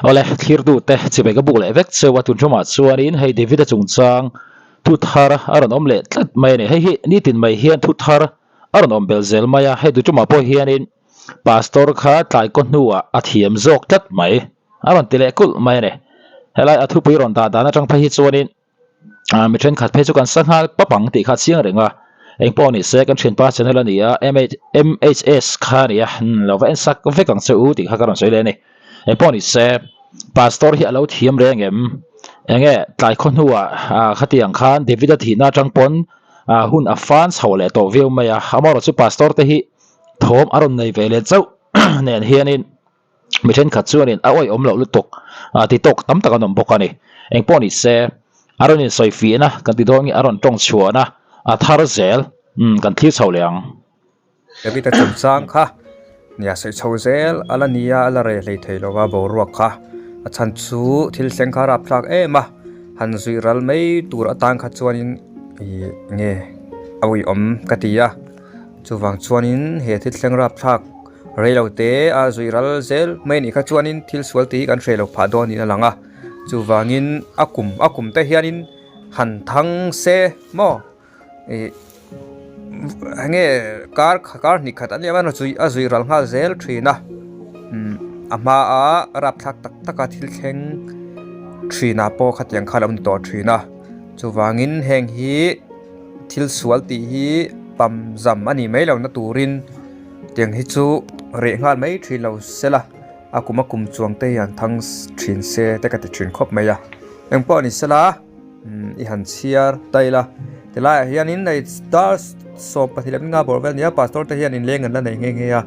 Awle, thlirtute chibai ka buk leh vek cheu a, tun ṭumah chuanin hei David-a chungchang thu thar a rawn awm leh tlat mai a ni. Hei hi nitin mai hian thu thar a rawn awm belh zel mai a, hei tun ṭumah pawh hianin Pastor kha tlai kaw hnuah a thiam zawk tlat mai a rawn ti leh kulh mai a ni. Helai a thupui rawn dah dan aṭang phei hi chuanin mi thenkhat phei chu kan sa nghal pap ang tih kha a chiang reng a, engpawh ni se kan thianpa channel a ni a, MHS kha a ni a, lo va en sak vek ang che u tih kha ka rawn sawi leh a ni. Engpawh ni se Pastor hi a lo thiam reng em? Enge tlai khaw hnuah khatiang khan David-a thihna atang pawn hun a fan chho leh tawh viau mai a, amaherawhchu Pastor te hi thawm a rawn nei ve leh chauh nen hianin Mi thenkhat chuanin a awih awm loh lutuk ti tawk tam tak an awm bawk a ni. Engpawh ni se, a rawn insawifiahna kan ti dawn nge a rawn tawng chhuahna a thar zel kan thlir chho leh ang. David-a chungchang kha nia sawi chho zel a la nia a la reh hlei thei lo va boruak kha a chhan chu thil thleng kha a rapthlak em a, han zuih ral mai tur atan kha chuanin ih nge a awih awm ka ti a. Chuvang chuanin he thil thleng rapthlak rei lo te a zui ral zel mai anih kha chuanin thil sual tih hi kan hreh lo phah dawn niin a lang a, chuvangin a kum a kum te hianin han thang se maw ih enge kar kar hnih khat a nia a zui ral nghal zel thin a umm a hma a rapthlak tak tak a thil thleng thinah pawh khatiang kha a lo ni tawh thin a chuvangin heng hi. Thil sual tih hi pam zam a nih mai lohna turin tiang hi chu reh nghal mai thin lo se la, a kum a kum chuang te hi han thang thin se te ka ti thin khawp mai a. Engpawh ni se la i han chhiar daih la, tilaiah hianin hei dar 12 leh minga bawrh vel a ni a, pastor te hian inleng an la nei nghe nghe a,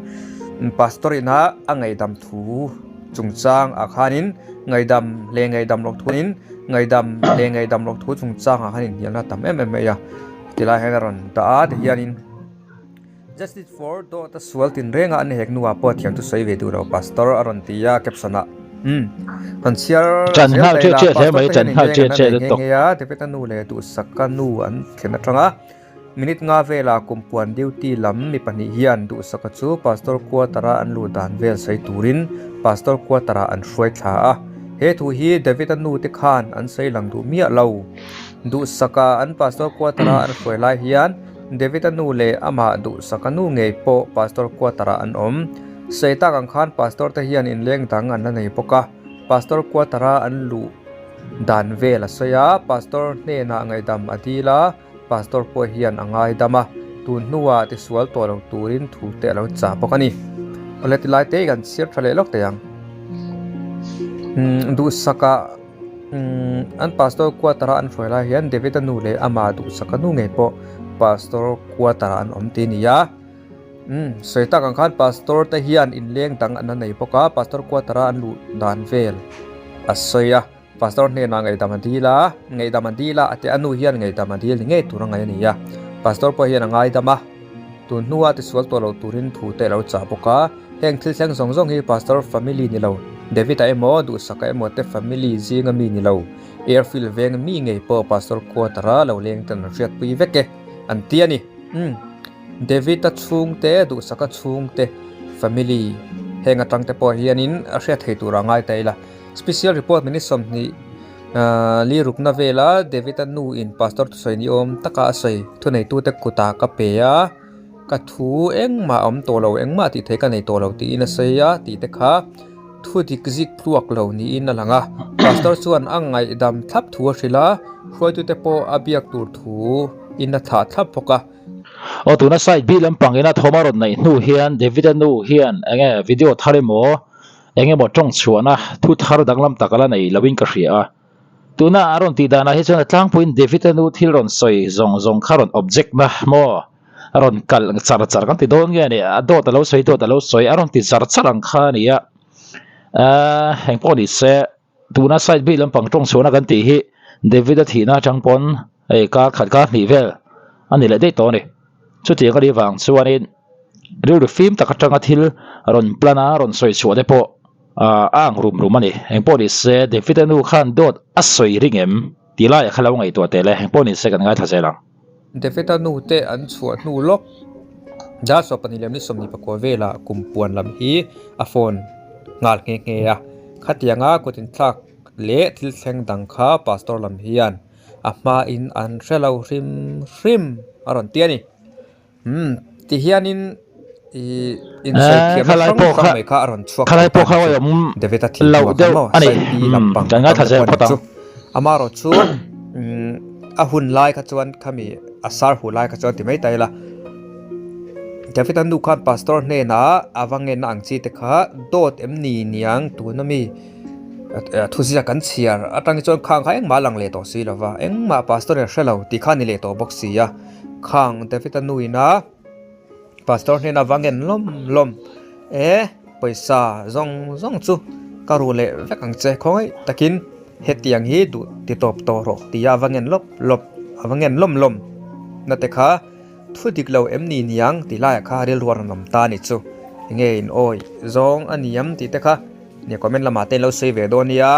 pastor ina a ngaihdam thu chungchang ah khanin ngaihdam leh ngaihdam loh thu in ngaihdam leh ngaihdam loh thu chungchang ah khan inhnialna tam em em mai a tilai hian a rawn dah a tihianin justice for dawt a sual tinreng a an hek hnuah pawh thiam chu sawi ve duh lo pastor a rawn ti a caption ah umm kan chhiar zel daih la pastor te hian inleng an la nei nghe nghe a David-a nu leh Duhsaka nu an thlen atanga Minute nga velah kumpuan duty lam mi pahnih hian duhsaka chu Pastor quarter-a an luh dan vel sawi turin Pastor quarter-ah an hruai thla a. He thu hi David-a nute khan an sawi lang duh miah lo. Duhsaka an Pastor quarter-a an hruai lai hian David-a nu leh amah duhsaka nu ngei pawh Pastor quarter-ah an awm. Sawi tak ang khan Pastor te hian inleng dang an la nei bawk a, Pastor quarter-a an luh dan vel a sawi a, Pastor hnenah ngaihdam a dil a, Pastor pawh hian a ngaidam a, tun hnuah tisual tawh lo turin thu te a lo chah bawk a ni. Awle ti lai te hi kan chhiar tha leh lawk thei ang. Umm duhsaka umm an pastor quarter a an hruai lai hian David-a nu leh amah duhsaka nu ngei pawh pastor quarter ah an awm tih a ni a. Umm sawi tak ang khan pastor te hian inleng dang an la nei bawk a, pastor quarter a an luh dan vel a sawi a. Pastor hnenah ngaihdam a dil a, ngaihdam a dil a, a ti a nu hian ngaihdam a dil ni ngei tur a ngaih a ni a. Pastor pawh hian a ngaidam a, tun hnua tisual tawh lo turin thu te a lo chah bawk a. Heng thil thleng zawng zawng hi Pastor family ni lo, David-a emaw, Duhsaka emaw te family zinga mi ni lo, Airfield veng mi ngei pawh Pastor quarter-a lo leng ten an hriatpui vek e, an ti a ni. Umm, David-a chhungte, Duhsaka chhungte family heng atang te pawh hianin a hriat thei tur a ngai ta ila. Special report minute 20 li rukna vela David-a nu in pastor thusawi ni awm taka a sawi thuneitute kutah ka pe a, ka thu engmah a awm tawh lo engmah tih theih ka nei tawh lo tiin a sawi a tih te kha thu dik zik tluak lo niin a lang a, pastor chuan a ngaihdam thlap thu a hrilh a, hruaitute pawh a biak tur thu in a thlah thlap bawk a. Aw tuna side B lampang ina thawm a rawn neih hnu hian David-a nu hian enge video thar emaw Eng emaw tawng chhuahna thu thar danglam tak a la nei loin ka hria a. Tuna a rawn tih danah hi chuan a tlangpuiin David-a nu thil rawn sawi zawng zawng kha rawn object na maw? A rawn kalh char char kan ti dawn nge ni? A dawt a lo sawi dawt a lo sawi a rawn ti char char ang kha a ni a. Ahh engpawh ni se tuna side bik lampang tawng chhuahna kan tih hi David-a thihna atang pawn hei kar khat kar hnih vel a ni leh daih tawh a ni. Chutiang a nih vang chuanin rilru fim tak atanga thil rawn plan a rawn sawi chhuah te pawh a ang rum rum a ni. Engpawh ni se David-a nu khan dawt a sawi ring em tih laiah kha lo ngaihtuah teh le. Engpawh ni se kan ngaithla zel ang. David-a nu te an chhuah hnu lawk dar 24 leh 24 velah kum puan lam hi a phone nghal nghe nghe a. Khatianga kut inthlak leh thil thleng dang kha pastor lam hian a hmain an hre lo hrim hrim a rawn ti a ni. Umm ti hianin ih insawi thiamna hrang hrang mai kha a rawn chhuak thei ta a ni chu. David-a thih hnuah khan maw Saipi lampang atang te pawh a ni chu. Amaherawh chu umm a hun lai kha chuan khami a sar huh lai kha chuan ti mai ta ila. David-a nu khan pastor hnenah a va ngenna ang chi te kha dawt em ni niang tuna mi thuziak kan chhiar atang hi chuan khang kha engmah a lang leh tawh si lo va engmah pastor in a hre lo tih kha a ni leh tawh bawk si a khang David-a nu ina pastor hnenah va ngen lawm lawm e pawisa zawng zawng chu ka ru leh vek ang che khawngaih takin hetiang hi duh ti tawp tawh rawh tih a va ngen lawp lawp a va ngen lawm lawm na te kha. Thu dik lo em ni niang tih laiah kha rilru a rawn awm ta a ni chu. Enge in awi zawng a niam tih te kha nia comment lamah te in lo sawi ve dawn nia.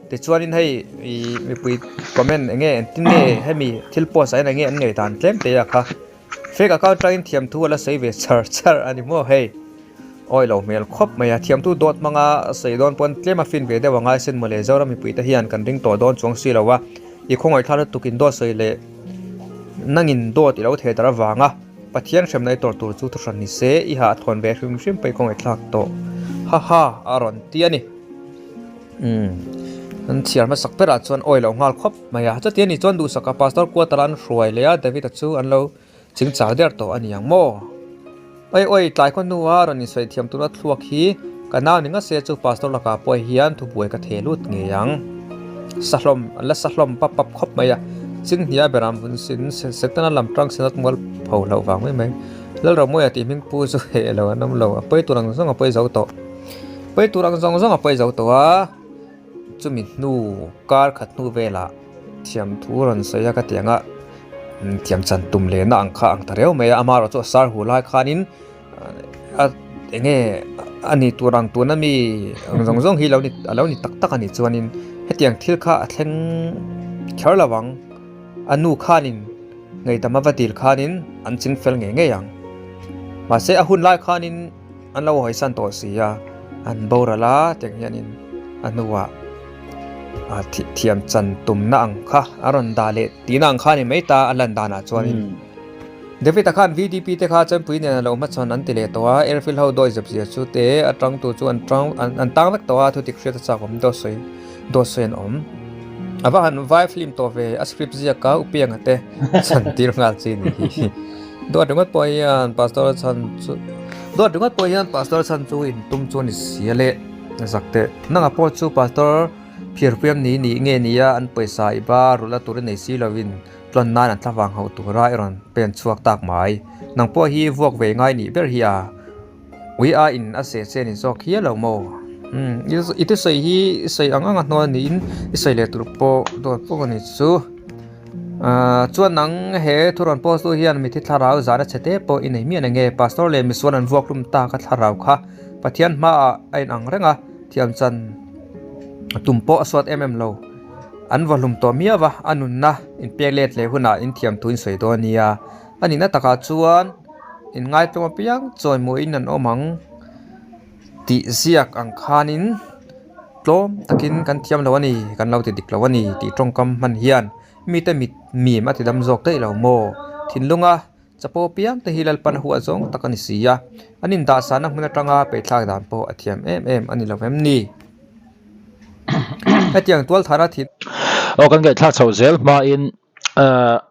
Tichuanin hei ih mipui comment enge engtin nge hemi thil post ah hian enge an ngei dan tlem te a kha. Fake account atangin thiamthu a la sawi ve char char a ni maw hei. Awi lo hmel khawp mai a, thiamtu dawt hmanga sawi dawn pawn tlem a fin ve deuh a ngai sin mawle, Zoram mipui te hian kan ring tawh dawn chuang si lo a, i khawngaihthlak lutuk in dawt sawi leh nangin dawt i lo thei dar avanga Pathian hremna i tawrh tur chu thuhran ni se, i hah thawn ve hrim hrim pawh i khawngaihthlak tawh haha a rawn ti a ni. Umm an chhiar hmasak berah chuan awi lo nghal khawp mai a, chuti a nih chuan duhsaka Pastor quarter an hruai leh a, David-a chu an lo Ching chak der tawh a ni ang maw? Oi oi, tlai khaw hnua rawn insawi thiam tuna thluak hi ka nau ni ngase chu pastor lakah pawh hian thubuai ka theh lut ngei ang. Sa hlawm, an la sa hlawm pap pap khawp mai a, Chinghnia beram vun sin Setana lam tang senat mual pho hlauh vang mai mai. Lalramawia tih hming pu chu heh lo an awm lo, a pawi tur ang zawng a pawi zo tawh. Pawi tur ang zawng zawng a pawi zo tawh a. Chumi hnu kar khat hnu velah thiamthu rawn sawi a ka ti ang a, thiam chan tum lehna ang kha ang ta reuh mai a, amaherawh chu a sar hu lai khanin a eng nge a ni tur ang tuna mi ang zawng zawng hi lo ni a lo ni tak tak a nih chuanin hetiang thil kha a thleng kher lo ang, a nu khanin ngaihdam a va dil khanin an ching fel ngei ngei ang, mahse a hun lai khanin. An lo hawisan tawh si a, an boral a tiang hianin a hnuah a thiam chan tumna ang kha a rawn dah leh tihna ang kha a ni mai ta a lan danah chuanin. David-a khan VDP te kha Chawnpui nen a lo hmachhawn an ti leh tawh a, airfield ho dawi zep zia chu te a tangtu chu an tang an tang vek tawh a, thudik hriat a chak awm dawt sawi dawt sawi an awm. A va han vai film tawh ve a script ziak a Upianga te chhan tir nghal chi ni hi. Dawt ringawt pawh hian pastor chhan chu dawt ringawt pawh hian pastor chhan chu in tum chu a ni si a le zak teh nangah pawh chu pastor phirhriam ni nih nge nia an pawisa i ba rulh a tur i nei si lovin tlawn nan an thlavang hauh tura i rawn pen chhuak tak mai nang pawh hi vuak ve ngai nih ber hi a ui a in a seh che ni zawk hial lo maw umm i thusawi hi i sawi ang ang a hnuai niin i sawi leh tur pawh dawt pawh a ni chu. Ahh chuan nang he thu rawn post tu hian mithi thlarau zahna chhe te pawh i nei miah enge pastor leh misual an vuak hlum ta ka thlarau kha Pathian hmaah a in ang reng a thiam chan tum pawh a suat em em lo an va hlum tawh miau va a nunna in pek let leh hunah in thiam thu in sawi dawn ania a nihna takah chuan in ngaitlawm apiang chawimawiin an awm ang tih ziak ang khanin. Tlawm takin kan thiam lo a ni, kan lo ti dik lo a ni tih tawngkam hman hian mite mit mim a ti dam zawk daih lo maw? Thinlunga chapo piang te hi Lalpan a huah zawng tak a ni si a, an indahsahna hmun atanga peihthlak dan pawh a thiam em em a ni lo em ni? Hetiang tualthara thin. Aw kan ngaihthlak chho zel hmain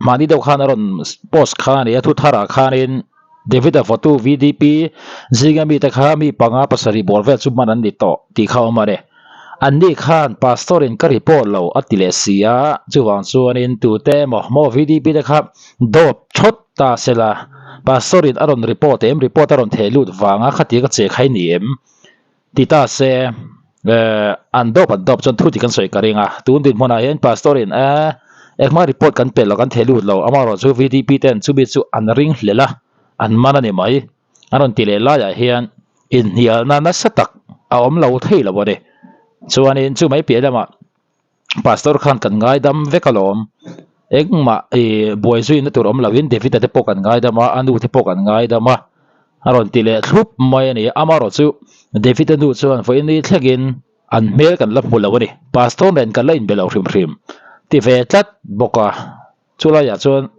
mahni deuh khan a rawn post kha a ni a, thu tharah khanin David-a vawtu VDP zinga mite kha mi panga pasarih bawr vel chu hman an ni tawh tih kha a awm a ni. Anni khan Pastor-in ka report lo a ti leh si a, chuvang chuanin tute emaw maw VDP te kha dawp thawt ta se la, Pastor-in a rawn report em, report a rawn theh lut vanga khati ka che khai ni em? Ti ta se, an dawp an dawp chuan thu dik an sawi ka ring a, tun dinhmunah hian Pastor in eh engmah report kan pe lo kan theh lut lo, amaherawh chu VDP ten chumi chu an ring hlel a, an man a ni mai. An rawn ti leh laiah hian inhnialna nasa tak a awm lo thei lo a ni. Chuanin chu mai piah lamah Pastor khan kan ngaidam vek alawm, engmah ih buai zuina tur awm loin David-a te pawh kan ngaidam a, a nu te pawh kan ngaidam a, a rawn ti leh thlup mai a ni. Amaherawh chu David-a nu chuan vawiin ni thlengin An hmel kan la hmu lo a ni. Pastor nen kan la inbe lo hrim hrim ti ve tlat bawk a. Chulaiah chuan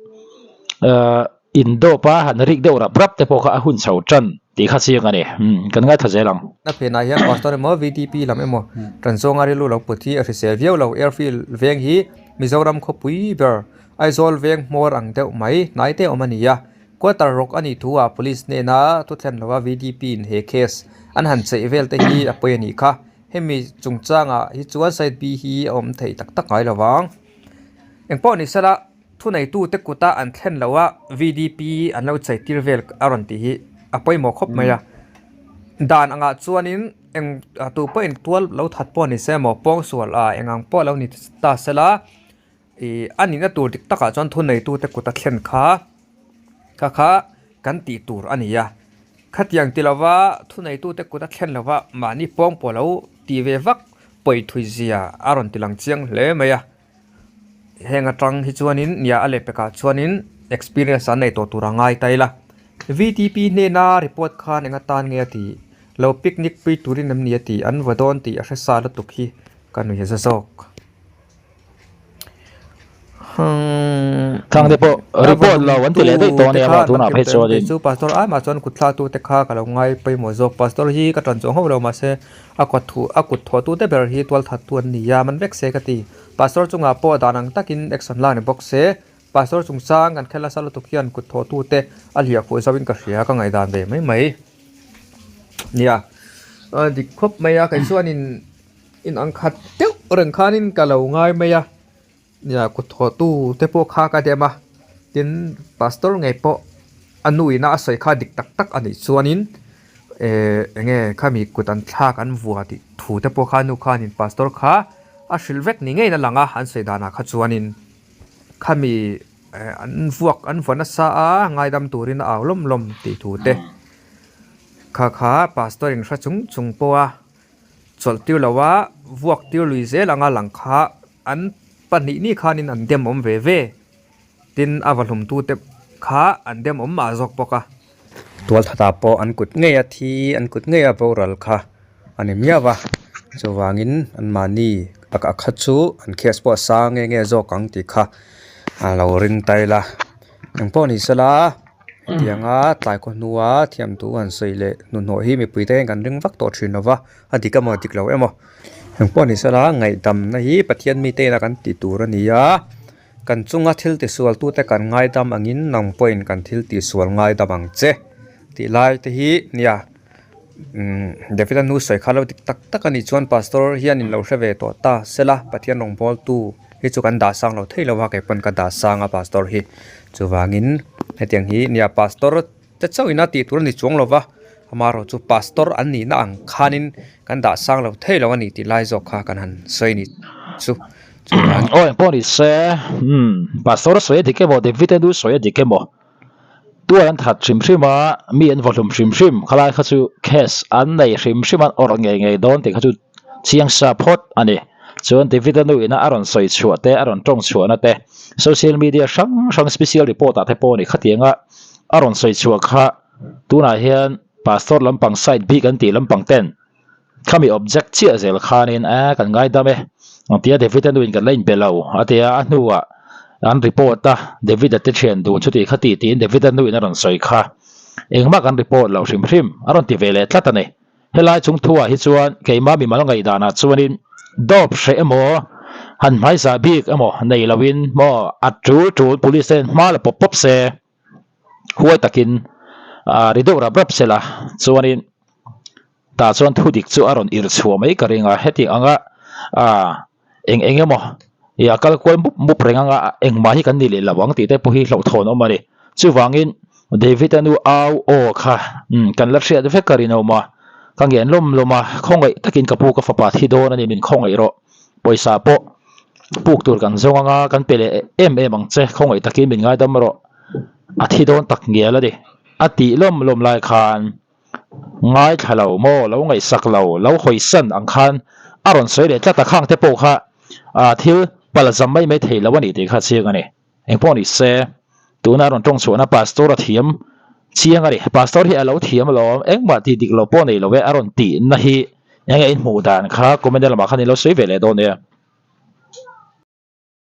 ahh indawp a han rik deuh rap rap te pawh kha a hun chho tan tih kha chiang a ni. Umm kan ngaithla zel ang. A phenah hian Pastor emaw VDP lam emaw tan zawnga rilru lo put hi a hrisel viau lo. Airfield veng hi Mizoram khawpui ber Aizawl veng hmawr ang deuh mai hnai te awm a ni a. Quarter rawk a nih thu ah Police hnena thuthlen lova VDP in he case an han cheih vel te hi a pawi a nih kha. Hemi chungchangah hi chuan side B hi a awm thei tak tak ngai lovang. Engpawh ni sela thuneitute kuta an thlen loh a VDP an lo chei tir vel a rawn tih hi a pawimawh khawp mai a. Dan angah chuanin eng tu pawhin tual lo that pawh ni se emaw pawngsual a eng ang pawh lo ni ta sela Ih a nihna tur dik takah chuan thuneitute kut a thlen kha kha kha kan tih tur a ni a, khatiang ti lova thuneitute kut a thlen lova mahni pawng pawh lo tih ve vak pawi thui zia a rawn ti lang chiang hle mai a, heng atang hi chuanin nia a lehpekah chuanin experience an nei tawh tur a ngai ta ila, V T P hnena report khan eng atan nge a tih lo picnic pui turin em ni a tih an va dawn tih a hre sa lutuk hi ka nuih za zawk. Thang te pawh report lo an ti leh daih tawh ania maw tunah phei chuanin. Chu pastor ai mah chuan kut thlak tu te kha ka lo ngai pawimawh zawk pastor hi ka tan chuang hauh lo mahse a kut thu a kut thawh tu te ber hi tual that tu an ni a man vek se ka ti pastor chungah pawh dan ang takin action lak ni bawk se pastor chungchang kan khel nasa lutuk hian kut thawh tu te a hliah fuh zo in ka hria ka ngaihdan ve mai mai nia dik khawp mai a kei chuanin. In ang khat deuh reng khanin ka lo ngai mai a, nia kut thawhtu te pawh kha ka dem a, tin pastor ngei pawh a nu ina a sawi kha dik tak tak a nih chuanin ehh eng nge khami kut an thlak an vua tih thu te pawh kha nu khanin pastor kha a hrilh vek ni ngeiin a lang a an sawi danah kha chuanin khami eh an vuak an vua nasa a ngaidam turin a au lawm lawm tih thu te kha kha pastor in hre chung chung pawh a. Chawlh tir lo a, vuak tir lui zel anga lang kha an pahnih ni khanin an dem awm ve ve. Tin, a va hlumtute kha an dem awm mah zawk bawk a. Tualthatah pawh an kut ngei a thi, an kut ngei a boral kha a ni miau a. Chuvangin anmahni a kha chu an case pawh a sang nge nge zawk ang tih kha a lo ring ta ila. Engpawh ni sela. Hetianga tlai khaw hnua thiamthu han sawi leh hnuhnawh hi mipui te hian kan ring vak tawh thin lo va, a dik emaw dik lo emaw. Engpawh ni sela ngaihdamna hi Pathian mite ina kan tih tur a ni a, kan chunga thil tisual tute kan ngaidam angin nang pawhin kan thil tihsual ngaidam ang che tih lai te hi nia. Umm David-a nu sawi kha lo dik tak tak a nih chuan pastor hianin lo hre ve tawh ta sela Pathian rawngbawltu hi chu kan dah sang lo thei lo a kei pawn ka dah sang a pastor hi chuvangin hetiang hi nia pastor te chauh ina tih tur a ni chuang lo va amaherawh chu pastor an nihna ang khanin kan dah sang lo thei lo a ni tih lai zawk kha kan han sawi a ni chu chuvang. Aw engpawh ni se umm pastor sawi a dik emaw David-a nu sawi a dik emaw. Tual an that hrim hrim a, mi an vawhlum hrim hrim, khalai kha chu case an nei hrim hrim an awrh ngei ngei dawn tih kha chu chiang sa phawt a ni. Chuan David-a nu ina a rawn sawi chhuah te, a rawn tawng chhuahna te, social media hrang hrang special report ah te pawh a ni khatianga a rawn sawi chhuah kha tunah hian pastor lampang side bik an tih lampang ten Khami object chiah zel khanin a kan ngaidam e ang tia David-a nuin kan la inbe lo a ti a, a hnuah an report a David-a te thian dun chuti kha ti tiin David-a nuin a rawn sawi kha engmah kan report lo hrim hrim a rawn ti ve leh tlat a ni. Helai chung thuah hi chuan keimah mimal ngaihdanah chuanin dawp hreh emaw han hmaizah bik emaw nei loin maw a tul tul police ten hma la pawp pawp se huai takin a ri deuh rap rap sela chuanin tah chuan thu dik chu a rawn irh chhuah mai ka ring a heti anga ah eng eng emaw ih a kal kual mup mup reng anga engmah hi kan ni leh lo ang tih te pawh hi hlauhthawn awm a ni chuvangin David-a nu au aw kha umm kan la hriat vek ka rinawm a ka ngen lawm lawm a khawngaih takin ka pu ka fapa thi dawn a ni min khawngaih rawh pawisa pawh puk tur kan zawng anga kan pe leh em em ang che khawngaih takin min ngaidam rawh a thi dawn tak ngial a ni a tih lawm lawm lai khan. Ngaithla lo maw, lo ngaihsak lo, lo hawisan ang khan a rawn sawi leh tlat a, khang te pawh kha thil pal zam mai mai thei lo a ni tih kha chiang a ni. Engpawh ni se, tuna a rawn tawng chhuahna Pastor a thiam chiang a ni. Pastor hi a lo thiam alawm, engmah tih dik lo pawh nei lo e a rawn tihna hi. Enge in hmuh dan kha comment lamah khan in lo sawi ve leh dawn nia.